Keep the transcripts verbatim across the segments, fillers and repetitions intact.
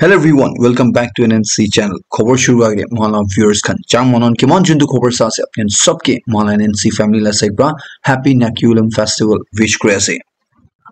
Hello everyone, welcome back to N N C channel. Khobor shuru age mohan la viewers khan. Chang monon kiman juntu khobor sa ase apni sob ke mohan la N N C family la side pra happy Nakiulam festival wish kuri ase.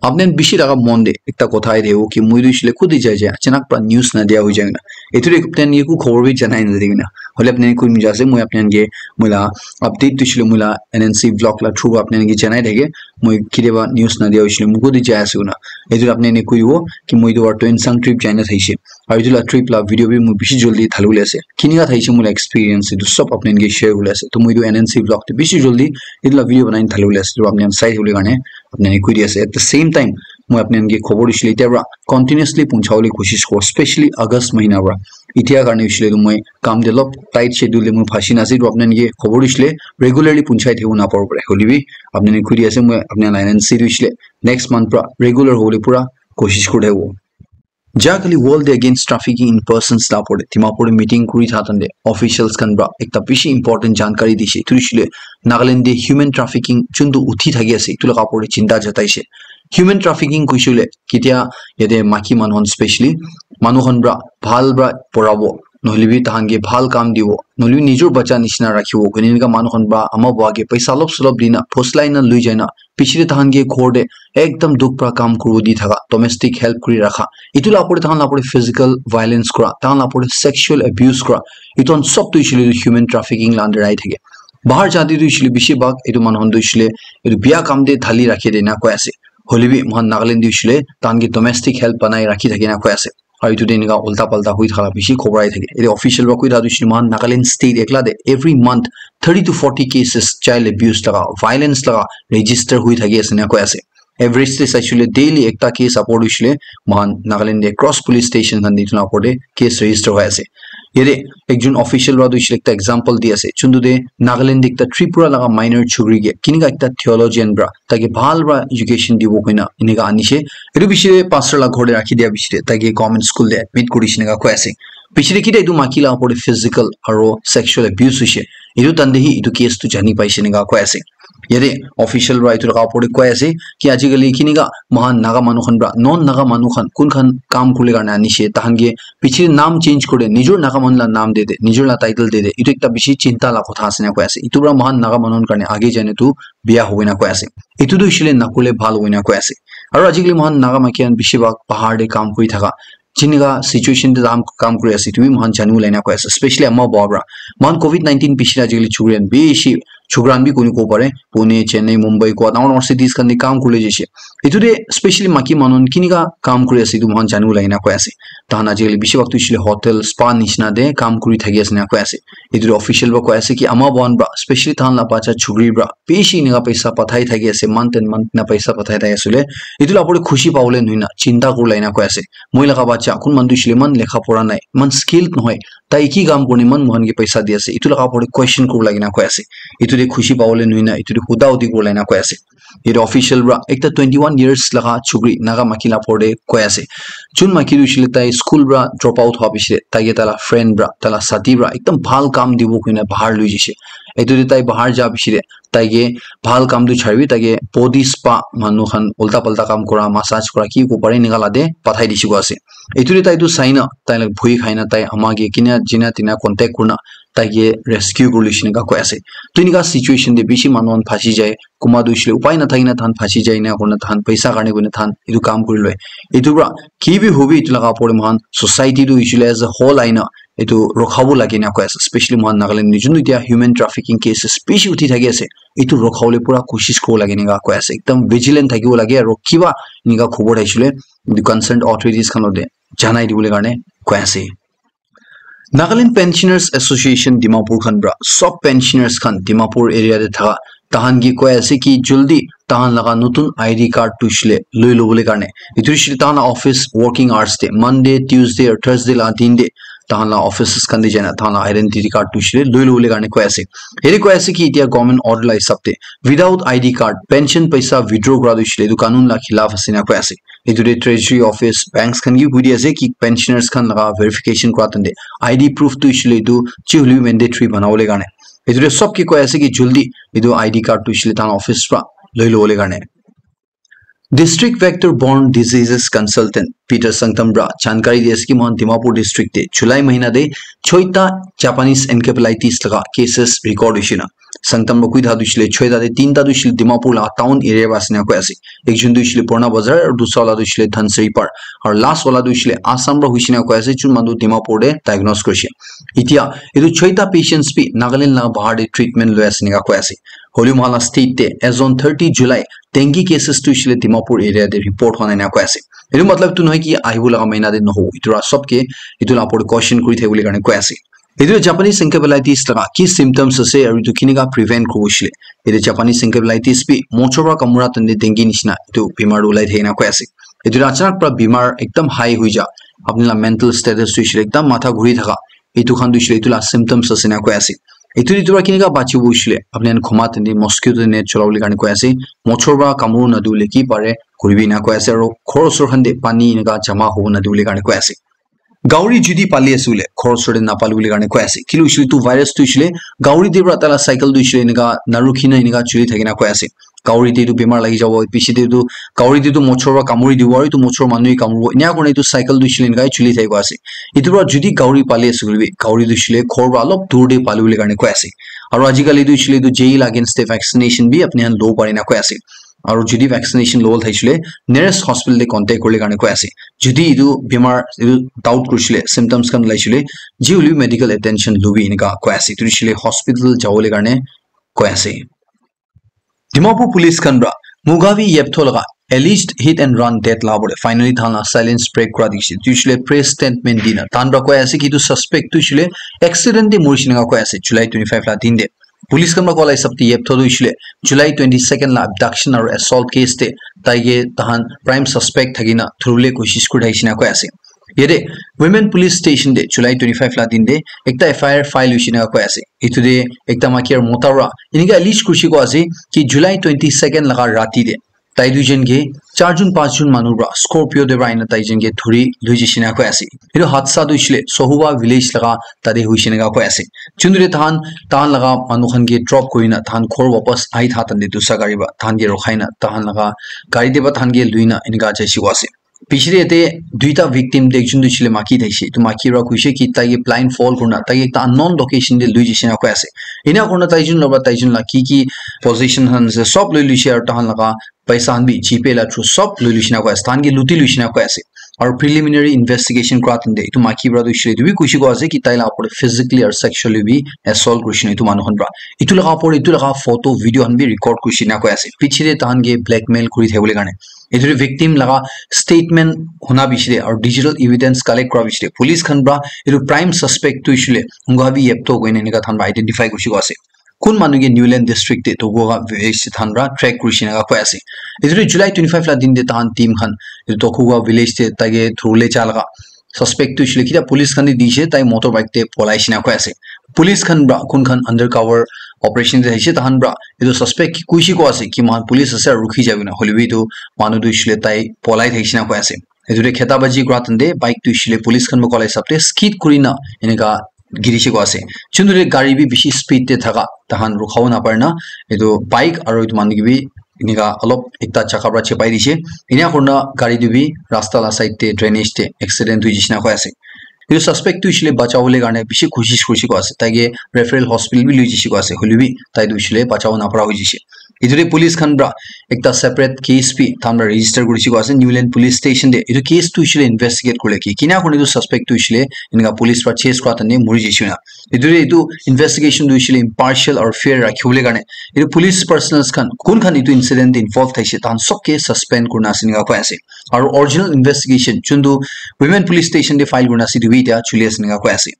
Apni bishi daga mon de ekta kotha ai dewo ki mui du shile khudi jai jai achanak pra news na dia hoi jai na. Etu de apni ye ku khobor bi janai na dina. Hole apni ku mi jase mui apni ke mui la update tu shile mui la N N C vlog la through apni ke janai thake. Mui kide ba news na dia shile mui khudi jai ase na. Etu apni ne ku yo ki mui du war to insang trip jai na thaise. Aru etu la trip la video bi mui bishi joldi thalu le ase. Kini ka thaise mui la experience etu sob apni ke share hole ase. To mui du N N C vlog te bishi joldi etu la video banai thalu le ase. To apni sai hole karne apni ke koi di ase. At the same time, moi apni ke khobor dishile etia pra continuously punchawole koshish koro, specially August mahina pra. Etia karne dishile tu moi kam de lok tight schedule de moi phashi na ase, tu apni ke khobor dishile regularly punchai thakibo na pare. Holi bi apni ke koi di ase, moi apni line and see dishile next month pra regular hole pura koshish kori thakibo. Ja kali World Day Against Trafficking in Persons la pore Dimapur te meeting kuri thakande officials khan pra ekta bishi important jankari dise. Etu hoishe le Nagaland te human trafficking chuntu uthi thaki ase, etu laga pore chinta jataise. Human trafficking koishe le ketia yate maki manu khan specially manu khan pra bhal pra porabo, nohole bi tahan ke bhal kam dibo, nohole bi nijor bacha nishina rakhibo koine enika manu khan pra ama bua ke paisa olop solop dina phoslai na lui jai na pichete tahan ke ghor te ekdam dukh pra kam kuribo di thaka, domestic help kuri rakha. Etu la opor te tahan la opor te physical violence kura, tahan la opor te sexual abuse kura. Etu khan sob tu hoishe le human trafficking la under ahi thake. Bahar jati tu hoishe le bishi bhag etu manu khan tu hoishe le etu biya kam te dhali rakhi de na koi ase. Hole bi moikhan Nagaland te hoishe le tahan ke domestic help banai rakhi thake na koi ase. Aru etu te enika ulta palta hui thaka bishi khobor ahi thake. Ete official para koi thaka tu hoishe le moikhan Nagaland state ekla te every month thirty to forty cases child abuse laga, violence laga register hui thaki ase na koi ase. Average te saishe le daily ekta case upor hoishe le moikhan Nagaland te cross police station khan te etu la opor te case register hoi ase. Yate ekjon official para tu hoishe le ekta example di ase. Chuntu te Nagaland te ekta Tripura laga minor chukri ke kinika ekta theologian para tai ke bhal para education dibo koina enika anishe. Etu piche te pastor la ghor te rakhi dia piche te tai ke government school te admit kuri shey enika koi ase. Piche te kita etu maiki la opor te physical aro sexual abuse hoishe. Etu tante hi etu case tu jani paishe enika koi ase. Yate official para etu laga opor te koi ase ki ajikali kinika moikhan Naga manu khan para non Naga manu khan kun khan kam kuribole karne anishe, tahan ke piche nam change kuri de, nijor Naga manu la nam de de, nijor la title de de, etu ekta bishi chinta la kotha ase na koi ase. Etu para moikhan Naga manu khan karne age jai na tu biya hobo na koi ase. Etu tu hoishe le nakurle bhal hobo na koi ase. Aru ajikali moikhan Naga maiki khan bishi bhag bahar te kam kuri thaka, jinika situation te kam, kam kuri ase, etu bi moikhan janibo lai na koi ase, especially ama bua para. Moikhan covid nineteen piche te ajikali chukri khan bishi, chukra khan bi kuni kobo pare, Pune, Chennai, Mumbai, Goa, dangor dangor cities khan te kam kuribole jaise. Etu te specially maiki manu khan kinika kam kuri ase, etu moikhan janibo lai na koi ase. Tahan ajikali bishi bhag tu hoishe le hotel, spa nishina te kam kuri thaki ase na koi ase. Etu te official para koi ase ki ama bua khan para, specially tahan la bacha chukri para bishi enika paisa pathai thaki ase, month and month na paisa pathai thaki ase le. Etu la opor te khushi pabole nohoi na chinta kuribole enika koi ase. Moi laga bacha kun manu tu hoishe le eman lekha pora nai, eman skilled nohoi, tai ki kam kurine eman moikhan ke paisa di ase, etu laga opor te question kuribole enika koi ase. Etu te khushi pabole nohoi na etu te huda hudi kuribole enika koi ase. Etu official para ekta twenty one years laga chukri Naga maiki la opor te koi ase. Jun maiki tu hoishe le tai school para drop out hua piche te tai ke tai la friend para, tai la sati para ekdam bhal kam dibo koina bahar lui jaise. Etu te tai bahar ja piche te tai ke bhal kam tu charibi, tai ke body spa manu khan ulta palta kam kura, massage kura, ki kobo pare enika la te pathai dise koi ase. Etu te tai tu sai na, tai la bhoi khai na, tai ama ke kina jina tina contact kurina tai ke rescue kuri loise enika koi ase. To enika situation te bishi manu khan phasi jai, kunba tu hoishe le upai na thaki na tahan phasi jai na kurina tahan paisa karne kurina tahan etu kam kuri loi. Etu para ki bi hobi etu laga opor te moikhan society tu hoishe le as a whole aina etu rokhabo lage na koi ase, especially moikhan Nagaland te jun tu etia human trafficking cases bishi uthi thaki ase, etu rokhabole pura koshish kuribo lage enika koi ase, ekdam vigilant thakibo lage, aro kiba enika khobor ahishe le etu concerned authorities khan logote janai dibole karne koi ase. Nagaland Pensioners Association Dimapur khan para sob pensioners khan Dimapur area te thaka tahan ke koi ase ki jaldi tahan laga notun I D card tu hoishe le loi lobole karne. Etu hoishe le tahan la office working hours te Monday, Tuesday or Thursday la din te tahan la offices khan te jai na tahan la identity card tu hoishe le loi lobole karne koi ase. Yate koi ase ki etia government order la hisab te without I D card pension paisa withdraw kura tu hoishe le etu kanun la khilaf ase na koi ase. Etu te treasury office, banks khan ke koi di ase ki pensioners khan laga verification kura tante I D proof tu hoishe le etu chi hoile bi mandatory banabole karne. Etu te sob ke koi ase ki jaldi etu I D card tu hoishe le tahan office para loi lobole karne. District Vector Borne Diseases Consultant Peter Sangtam pra jankari di ase ki mohan Dimapur district te July mahina te choita Japanese encephalitis laga cases record hoishe na. Sangtam pra koi tha tu hoishe le choita te tinta tu hoishe le Dimapur laga town area pra ase na koi ase. Ekjon tu hoishe le Purana Bazar, aru dusra wala tu hoishe le Dhansiri Par, aru last wala tu hoishe le Assam pra hoishe na koi ase, jun manu Dimapur te diagnose kurishe. Etia etu choita patients bi Nagaland laga bahar te treatment loi ase enika koi ase. Hoilebi mohan la state te as on thirty July dengue cases tu hoishe le Dimapur area te report hwa nai enika koi ase. Etu matlab tu nohoi ki ahibo laga mahina te nohobo. Etu para sob ke etu la upor te caution kuri thakibole karne koi ase. Etu Japanese encephalitis laga ki symptoms ase aru etu kinika prevent kuribo hoishe le. Etu Japanese encephalitis bi mochor para kamura tande dengue nishina etu bimar tu ulai thakina koi ase. Etu achanak para bimar ekdam high hoi ja, apni la mental status tu hoishe le ekdam matha ghuri thaka, etu khan tu hoishe le etu la symptoms ase na koi ase. Etu etu para kinika bachibo hoishe le apni khan khoma tande mosquito net cholabole karne koi ase. Mochor para kamuru na dibole ki pare kuribi na koi ase, aru ghor osor khan te pani enika jama hobo na dibole karne koi ase. Gauri judi pali ase bole, ghor osor te napali bole karne koi ase. Kile hoishe le etu virus tu hoishe le gauri te para taila cycle tu hoishe le enika narukhi na enika chuli thaki na koi ase. Gauri te etu bimar lagi jabo, piche te etu gauri te etu mochor para kamuri dibo, aru etu mochor manu he kamuribo. Enika kurina etu cycle tu hoishe le enika he chuli thaki koi ase. Etu para judi gauri pali ase koile bi, gauri tu hoishe le ghor para olop dur te pali bole karne koi ase. Aru ajikali tu hoishe le etu J E la against te vaccination bi apni khan lobo pare na koi ase. Aru judi vaccination lobo thakishe le nearest hospital te contact kuribole karne koi ase. Judi etu bimar etu doubt kurishe le symptoms khan ulaishe le ji hoilebi medical attention lobi enika koi ase. Etu hoishe le hospital jabole karne koi ase. Dimapur police khan para Mugabi Yeptho laga alleged hit and run death la upor te finally tahan la silence break kura dikhi ase. Etu hoishe le press statement dina tahan para koi ase ki etu suspect tu hoishe le accident te murishe enika koi ase July twenty five la din te. Police khan para koa la hisab te Yeptho tu hoishe le July twenty second la abduction aru assault case te tai ke tahan prime suspect thaki na thuribole koshish kuri thakishe enika koi ase. Yate women police station te July twenty five la din te ekta F I R file hoishe enika koi ase. Etu te ekta maiki aru mota para enika allege kurishe koi ase ki July twenty second laga rati te tai duijon ke charjon panchjon manu para Scorpio te para ahina taijon ke thuri loi jaishe enika koi ase. Etu hadsa tu hoishe le Sohuwa village laga tate hoishe enika koi ase. Juntu te tahan, tahan laga manu khan ke drop kurina tahan ghor wapas ahi tha tante dusra gari para tahan ke rokhai na tahan laga gari te para tahan ke lui na enika jaishe koi ase. Piche te yate duita victim te ekjon tu hoishe le maiki thakishe. Etu maiki para koishe ki tai ke blindfold kurina tai ke ekta unknown location te lui jaishe enika koi ase. Ena kurina taijon la para taijon la ki ki possession khan ase sob loi luishe aru tahan laga paisa khan bi G Pay la through sob loi luishe enika koi ase. Tahan ke luti luishe enika koi ase. Aru preliminary investigation kura tante etu maiki para tu hoishe le etu bi koishe koi ase ki tai la upor te physically aru sexually bi assault kurishe etu manu khan para. Etu laga upor te etu laga photo video khan bi record kurishe enika koi ase. Piche te tahan ke blackmail kuri thakibole karne. Etu te victim laga statement huna piche te aru digital evidence collect kura piche te police khan para etu prime suspect tu hoishe le Mugabi Yeptho koina enika tahan para identify kurishe koi ase. Kun manu ke Newland district te Tokugaon village te tahan para track kurishe enika koi ase. Etu te July twenty five la din te tahan team khan etu Tokugaon village te tai ke thuribole ja laga suspect tu hoishe le kitia police khan te dishe tai motorbike te polaishe enika koi ase. Police khan para kun khan undercover operation te ahishe tahan para etu suspect ke koishe koi ase ki mohan police ase aru rukhi jabi na hoilebi etu manu tu hoishe le tai polai thakishe enika koi ase. Etu te kheta baji kura tante bike tu hoishe le police khan para koa la hisab te skid kurina enika girishe koi ase. Juntu te gari bi bishi speed te thaka tahan rukhabo napare na etu bike aru etu manu ke bi enika olop ekta jaka para chepai dishe. Ena kurina gari tu bi rasta la side te drainage te accident hoi jaishe enika koi ase. Etu suspect tu hoishe le bachabole karne bishi koshish kurishe koi ase. Tai ke referral hospital bi loi jaishe koi ase. Hoilebi tai tu hoishe le bachabo napara hoi jaishe. Etu te police khan para ekta separate case bi tahan para register kurishe koi ase Newland police station te. Etu case tu hoishe le investigate kurile ki kina kurina etu suspect tu hoishe le enika police para chase kura tante muri jaishe na. Etu te etu investigation tu hoishe le impartial aru fair rakhibole karne etu police personnels khan kun khan etu incident te involve thaishe tahan sob ke suspend kurina ase enika koi ase. Aru original investigation juntu women police station te file kurina ase etu bi etia chuli ase enika koi ase.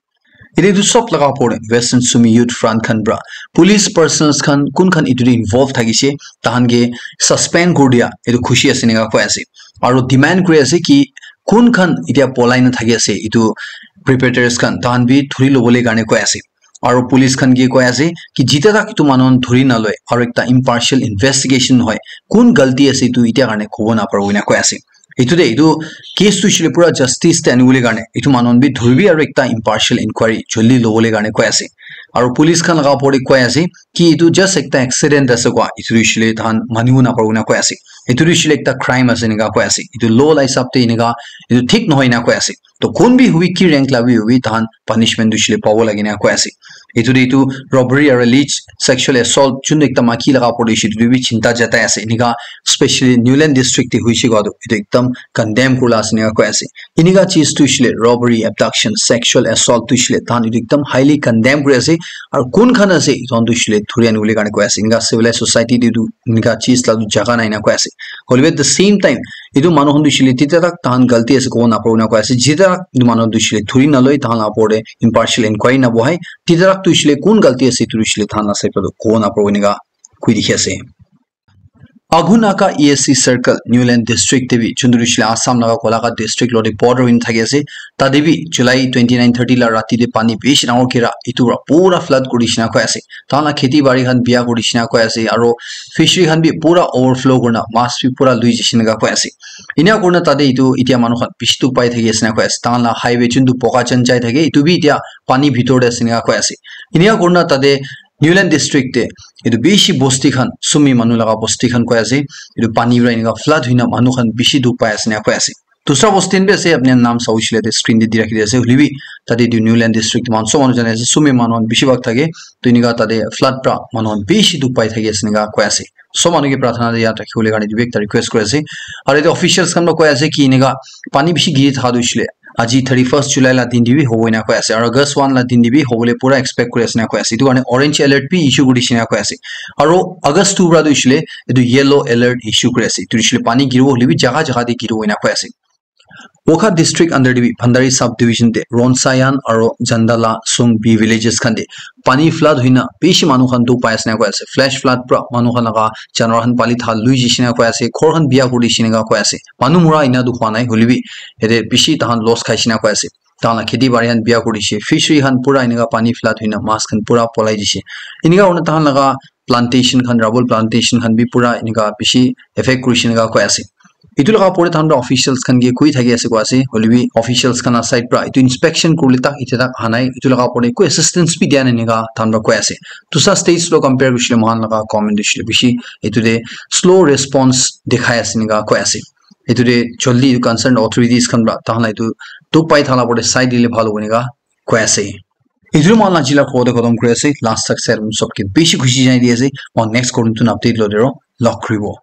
Etu etu sob laga upor te Western Sumi Youth Front khan para police personnels khan kun khan etu te involve thakishe tahan ke suspend kuri dia etu khushi ase enika koi ase. Aru demand kuri ase ki kun khan etia polai na thaki ase etu perpetrators khan tahan bi thuri lobole karne koi ase. Aru police khan ke koi ase ki jita tak etu manu khan thuri na loi aru ekta impartial investigation nohoi kun galti ase etu etia karne kobo napare enika koi ase. Etu te etu case tu hoishe le pura justice te anibole karne etu manu khan bi thuribi aru ekta impartial inquiry joldi lobole karne koi ase. Aru police khan laga upor te koi ase ki etu just ekta accident ase koa etu hoishe le tahan manibo napare enika koi ase. Etu tu hoishe le ekta crime ase enika koi ase. Etu law la hisab te enika etu thik nohoi enika koi ase. To kun bi hobi, ki rank la bi hobi, tahan punishment tu hoishe le pabo lage enika koi ase. Etu tu etu robbery aru alleged sexual assault chun ekta maki laga opor te hoishe etu tu bi chinta jatai ase. Enika specially Newland district te hoishe koa tu etu ekdam condemn kurila ase enika koi ase. Enika cheez tu hoishe le robbery, abduction, sexual assault tu hoishe le tahan etu ekdam highly condemn kuri ase. Aru kun khan ase etu khan tu hoishe le thuri ani bole karne koi ase. Enika civilized society te tu enika cheez la tu jaga nai enika koi ase. Hoilebi at the same time etu manu khan tu hoishe le tita tak tahan galti ase kobo napare enika koi ase. Jita tak etu manu khan tu hoishe le thuri naloi, tahan la opor te impartial inquiry nabohai. Tita tak tu hoishe le kun galti ase etu tu hoishe le tahan la side te tu kobo napare enika koi dikhi ase. Agu Naga E S C circle, Newland district te bi, chundu hoishe le Assam laga Golaghat district loti border hoina thaki ase. Tate bi July twenty nine thirty la rati te pani bishi dangor gira, etu para pura flood kuri dishe enika koi ase. Tahan la kheti bari khan biya kuri dishe enika koi ase, aro fishery khan bi pura overflow kurina mas bi pura lui jaishe enika koi ase. Enika kurina tate etu etia manu khan bishi dukh pai thaki ase enika koi ase. Tahan la highway chundu Bokachan jai thake, etu bi etia pani bitor te ase enika koi ase. Enika kurina tate Newland district te etu bishi bosti khan, Sumi manu laga bosti khan koi ase, etu pani para enika flood hoina manu khan bishi dukh pai ase enika koi ase. Dusra bosti khan bi ase, apni khan naam sabo hoishe le screen te di rakhi di ase, hoilebi tate etu Newland district te manu sob manu jane ase, Sumi manu khan bishi bhag thake, to enika tate flood para manu khan bishi dukh pai thaki ase enika koi ase. Sob manu ke prarthana te yaad rakhi bole karne etu bi ekta request kuri ase. Aru etu officials khan para koi ase ki enika pani bishi giri thaka tu hoishe le aji thirty first July la din te bi hobo enika koi ase, aru August one la din te bi hobole pura expect kuri ase enika koi ase. Etu karne orange alert bi issue kuri dishe enika koi ase, aru August two para tu hoishe le etu yellow alert issue kuri ase. Etu hoishe le pani giribo hoilebi jaga jaga te giribo enika koi ase. Wokha district under te bi Bhandari sub division te Ronsayan aru Jandala Sung B villages khan te pani flood hoina bishi manu khan dukh pai ase enika koi ase. Flash flood para manu khan laga janwar khan pali thaka lui jaishe enika koi ase, ghor khan biya kuri dishe enika koi ase. Manu mura ena tu hua nai, hoilebi yate bishi tahan loss khaishe enika koi ase. Tahan la kheti bari khan biya kuri dishe, fishery khan pura enika pani flood hoina mas khan pura polai dishe. Enika kurina tahan laga plantation khan, rubber plantation khan bi pura enika bishi affect kurishe enika koi ase. Etu laga opor te tahan para officials khan ke koi thaki ase koi ase, hoilebi officials khan la side para etu inspection kuribole tak etia tak aha nai, etu laga opor te koi assistance bi dia nai enika tahan para koi ase. Dusra states lo compare kurishe le moikhan laga government tu hoishe le bishi etu te slow response dikhai ase enika koi ase. Etu te jaldi etu concerned authorities khan para tahan la etu dukh pai thaka la opor te sai dile bhal hobo enika koi ase. Etu moikhan la aji la khobor te khatam kuri ase. Last tak sai sob ke bishi khushi janai di ase. Moikhan next khobor te notun update loi te aro log kuribo.